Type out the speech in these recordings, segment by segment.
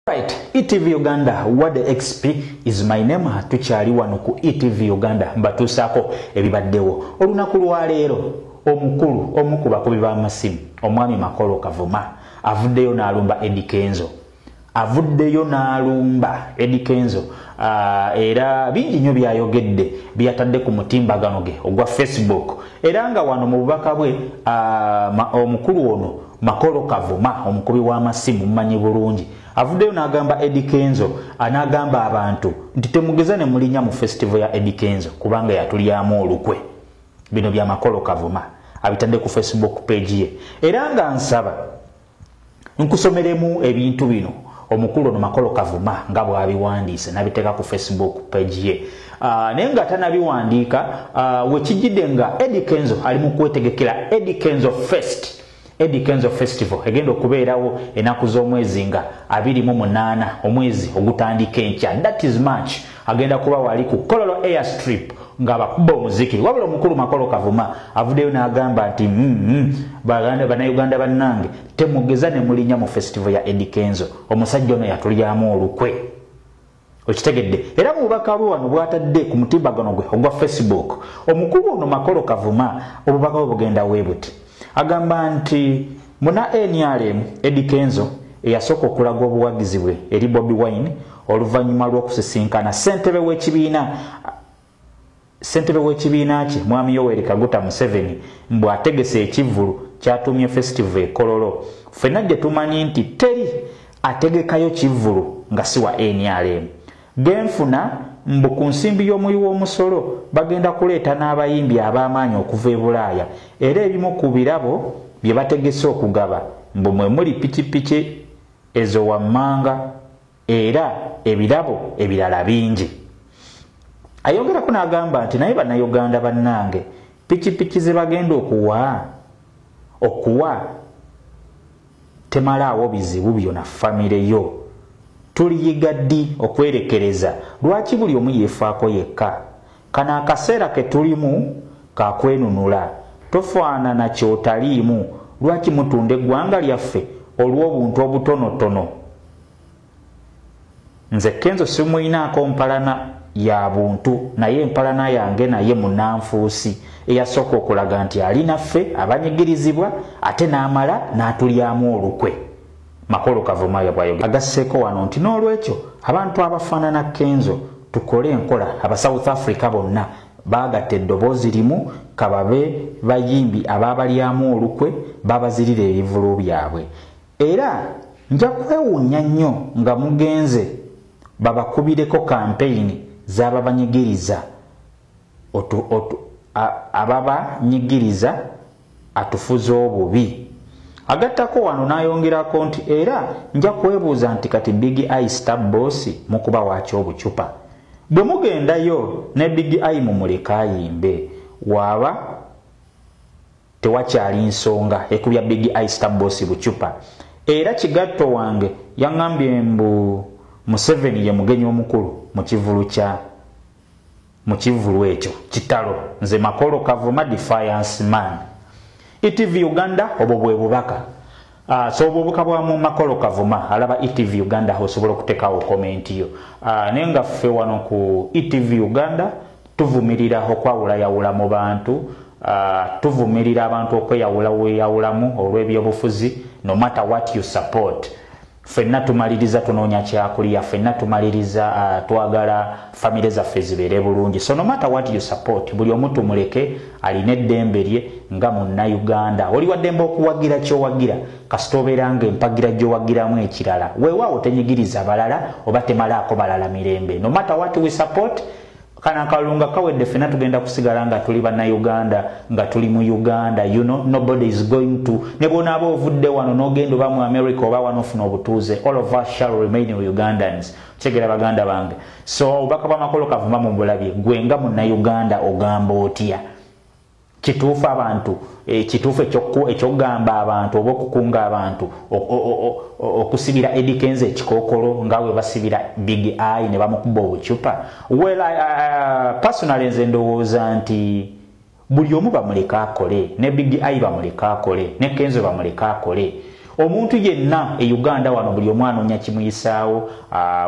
Right, ETV Uganda, what the XP is my name. Tukyali wano ku ETV Uganda mbatuusaako ebibaddewo olunaku lwaleero. Omukulu omu ku bakubi b'amasimu, omwami Makolo Kavuma, avuddeyo n'alumba Eddy Kenzo, avuddeyo n'alumba Eddy Kenzo. Era bingi nnyo byayogedde, byatadde ku mutimbagano ge ogwa Facebook. Era nga wano mu bubaka bwe, omukulu ono Makolo Kavuma, omukubi w'amasimu mumanyi bulungi, avuddeyo n'agamba Eddy Kenzo, n'agamba abantu nti temugeza ne mulinya mu festival ya Eddy Kenzo kubanga yatulyamu olukwe. Bino bya Makolo Kavuma, abitadde ku Facebook page ye. Era nga nsaba nkusomeremu ebintu bino omukulu ono Makolo Kavuma nga bw'abiwandiise n'abiteeka ku Facebook page ye. Naye nga tanabiwandiika, wekijjidde nga Eddy Kenzo ali mu kwetegekera Eddy Kenzo Fest, Eddy Kenzo Festival egenda okubeerawo ennaku z'omwezi nga 28, omwezi ogutandika enkya, that is March. Agenda kuba wali ku Kololo Airstrip ng'abakuba omuziki. Wabula omukulu Makolo Kavuma avuddeyo n'agamba nti bannayuganda bannange, temugeza ne mulinya mu festival ya Eddy Kenzo, omusajja ono yatulyamu olukwe. Okitegedde? Era mu bubaka bwe wano bwatadde ku mutimbagano gwe ogwa Facebook, omukulu ono Makolo Kavuma, obubaka bwe bugenda we buti. Agamba nti muna NRM Eddy Kenzo eyasooka okulaga obuwagizi bwe eri Bobi Wine oluvannyuma lw'okusisinkana ssentebe w'ekibiina kye, mwami Yoweri Kaguta Museveni, mbw ategese ekivvulu kyatumye festival ekololo. Ffenna gye tumanyi nti teri ategekayo kivvulu nga si wa NRM. Genfuna mbu ku nsimbi y'omuwi w'omusolo bagenda kuleeta n'abayimbi ab'amaanyi okuva e Bulaaya, era ebimu ku birabo bye bategese okugaba mbu mwe muli pikipiki ezo wammanga era ebirabo ebirala bingi. Ayongerako n'agamba nti naye bannayuganda bannange, pikipiki ze bagenda okuwa temalaawo bizibu byo na famire yo. Tuliyiga ddi okwerekereza? Lwaki buli omu yeefaako yekka? Kano akaseera ke tulimu kakwenunula, tofaanana kyotaliimu. Lwaki mutunda eggwanga lyaffe olw'obuntu obutonotono? Nze Kenzo simuyinaako mpalana ya buntu, naye empalana yange naye munanfuusi eyasooka okulaga nti ali naffe abanyigirizibwa, ate n'amala n'atulyamu olukwe. Makolo Kavuma bwayogera. Agasseeko wano nti n'olwekyo abantu abafaanana Kenzo tukole enkola. Aba South Africa bonna baagatta eddoboozi limu, kababe bayimbi abaabalyamu olukwe babazirira ebivulu byabwe. Era nja kwewuunya nnyo nga mugenze babakubireko kampeyini z'ababanyigiriza, ababanyigiriza atufuza obubi. Agattako wano n'ayongerako nti era nja kwebuuza nti kati Big Eye Star Boss mukuba waki obucupa? Bwe mugendayo ne Big Eye mumuleke ayimbe, waaba tewakyali nsonga ekubya Big Eye Star Boss bucupa. Era kigatto wange yaŋŋambye mbu Museveni ye mugenyi omukulu mu kivulu kya mu kivulu ekyo. Kitalo! Nze Makolo Kavuma, Defiance Man, ETV Uganda. Obwo bwe bubaka. So obwo obubaka bwa mu Makolo Kavuma. Alaba ETV Uganda, osobola okuteekawo comment yo. Naye nga ffe wano ku ETV Uganda tuvumirira okwawulayawula mu bantu, tuvumirira abantu okweyawulaweyawulamu olw'ebyobufuzi. No matter what you support, ffenna tumaliriza tunoonya kyakulya, ffenna tumaliriza twagala famire zaffe zibeere bulungi. So no matter what you support, buli omu tumuleke, alina eddembe lye nga munnayuganda. Oli waddembe okuwagira kyowagira, kasita obeera nga empagira gyowagiramu ekirala weewaawo tenyigiriza balala oba temalaako balala mirembe. No matter what we support, kano akalulu nga kawedde, ffenna tugenda kusigala nga tuli bannayuganda, nga tuli mu Uganda. Nobody is going to, ne bwonaaba ovudde wano n'ogenda oba mu America oba wano ofuna obutuuze, all of us shall remain Ugandans. Kyegera baganda bange. So obubaka bwa Kavuma mu bulabye, gwe nga munnayuganda ogamba otya? Kituufu abantu, kituufu ekyokugamba abantu oba okukunga abantu okusibira Eddy Kenzo ekikookolo nga bwe basibira Big Eye ne bamukuba obucupa? Well, personally nze ndowooza nti buli omu bamuleke akole, ne Big Eye bamuleke akole, ne Kenzo bamuleke akole. Omuntu yenna e Uganda wano, buli omu anoonya kimuyisaawo,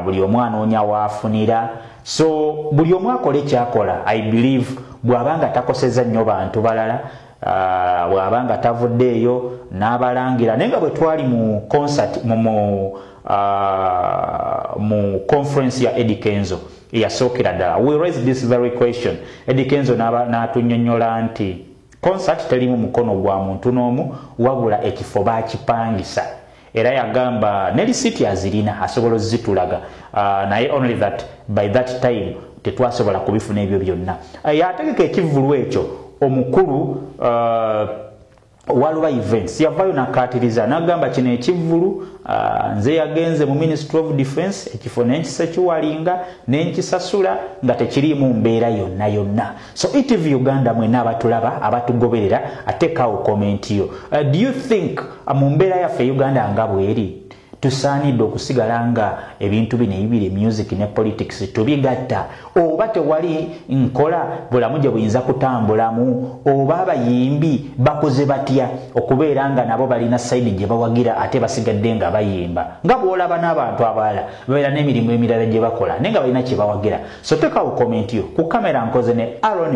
buli omu anoonya waafunira. So buli omu akole kyakola. I believe bw'aba nga takoseza nnyo bantu balala, bw'aba nga tavuddeeyo n'abalangira. Naye nga bwe twali mu concert, mu conference ya Eddie Kenzo eyasookera ddala, we raised this very question. Eddie Kenzo n'atunyonnyola nti concert terimu mukono gwa muntu n'omu, wabula ekifo baakipangisa, era yagamba ne lisiti azirina, asobola ozitulaga. Naye only that by that time tetwasobola kubifuna ebyo byonna. Yategeka ekivvulu ekyo omukulu Waluba Events yavayo nakatiriza nagamba, "Kino ekivvulu, nze yagenze mu Ministry of Defense, ekifo nenkisekiwalinga nenkisasula nga tekiriimu mbeera yonna yonna." So ETV Uganda, mwena abatulaba, abatugoberera, ateekawo comment yo. Do you think mu mbeera yaffe Uganda nga bweri, tusaanidde okusigala nga ebintu bino ebibiri, music ne politics, tubigatta, oba tewali nkola bulamu gye buyinza kutambulamu? Oba abayimbi bakoze batya okubeera nga nabo balina side gye bawagira, ate basigadde nga bayimba, nga bwolaba n'abantu abalala babeera n'emirimu emirala gye bakola naye nga balina kye bawagira? So tekawo comment yo. Ku kamera nkoze ne Aron.